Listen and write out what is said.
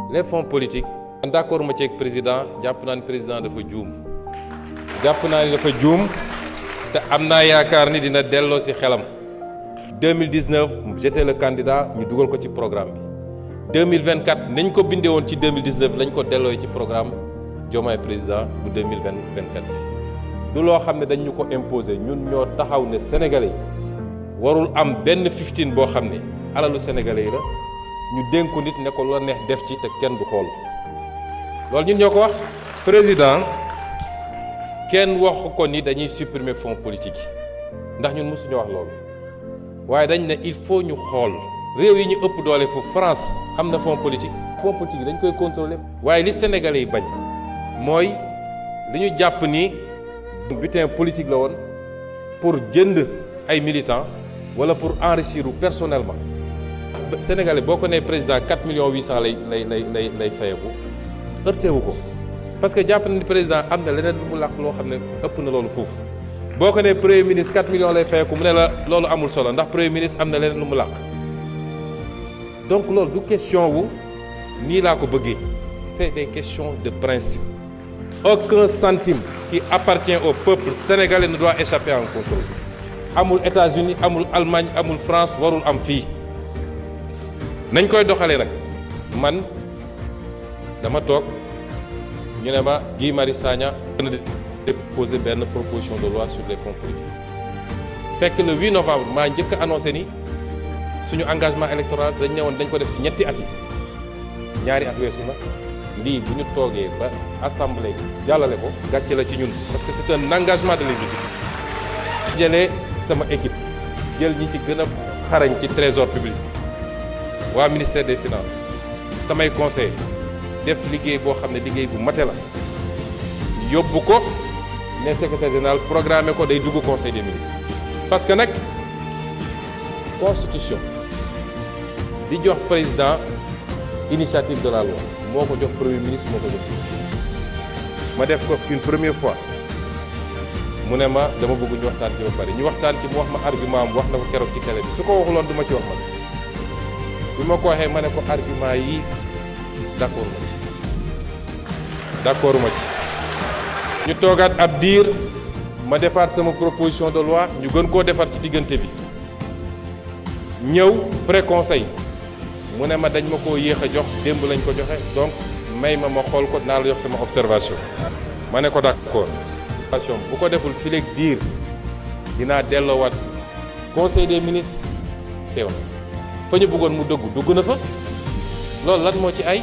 les fonds politiques d'accord ma ci ak président jàpp naa ne président dafa juum te am naa yaakaar ni dina delloo ci xelam 2019 j'étais le candidat ñu dugal ko ci programme bi 2024 nañ ko bindee woon ci 2019 lañ ko delloo ci programme Diomaye président bu 2024 bi du loo xam ne dañ ñu ko imposer ñun ñoo taxaw ne sénégalais yi warul am benn 15 boo xam ne alalu sénégalais yi la ñu dénku nit ne ko la neex def ci te kenn du xool loolu ñun ñoo ko wax. président kenn waxu ko ni dañuy supprimer fonds politique yi ndax ñun mësuñu wax loolu waaye dañ ne il faut ñu xool réew yi ñu ëpp doole foofu France am na fonds politique yi dañ koy contrôler waaye li sénégalais yi bañ mooy li ñu jàpp ni butin politique la woon pour jënd ay militants wala pour enrichir personnellement. Sénégalais boo ko nee président 4 millions 800 lay fayeku heurté wu ko parce que jàpp na ni président am na leneen lu mu làq loo xam ne ëpp na loolu foofu boo ko nee premier ministre 4 millions lay fayeku mu ne la loolu amul solo ndax premier ministre am na leneen lu mu làq donc loolu du question wu nii laa ko bëggee c'est des questions de principe. Aucun centime qui appartient au peuple sénégalais ne doit échapper à un contrôle. Amul États-Unis amul Allemagne amul France warul am fii nañ koy doxalee nag man dama toog ñu ne ma Guy Marius Sagna dana déposer benn proposition de loi sur les fonds politiques fekk le 8 novembre maa njëkk a annoncé ni suñu engagement électoral dañ ne woon dañ ko def ci ñetti at yi ñaari at weesu na lii bu ñu toogee ba assemblée jàllale ko gàcce la ci ñun parce que c'est un engagement de l'exécutif. jëlee sama équipe jël ñi ci gën a xarañ ci trésor public waa ministère des finances samay conseil def liggéey boo xam ne liggéey bu mate la yóbbu ko ne secrétaire général programmé ko day dugg conseil des ministres. parce que nag constitution di jox président initiative de la loi moo ko jox premier ministre moo ko jox ma def ko une première fois mu ne ma dama bëgg ñu waxtaan ci ba pare ñu waxtaan ci mu wax ma argument am wax na ko keroog ci télé bi su ko waxuloon du ma ci wax man bi ma ko waxee ma ne ko argument yi d'accord ma ci ñu toogaat ab diir ma defaat sama proposition de loi ñu gën koo defar ci diggante bi ñëw pré-conseil mu ne ma dañ ma koo yéex a jox démb lañ ko joxe donc may ma xool ko naa la jox sama observation ma ne ko d'accord bu ko deful fileeg diir dinaa delloowaat conseil des ministres teew fa ñu bëggoon mu dugg na fa loolu lan moo ci ay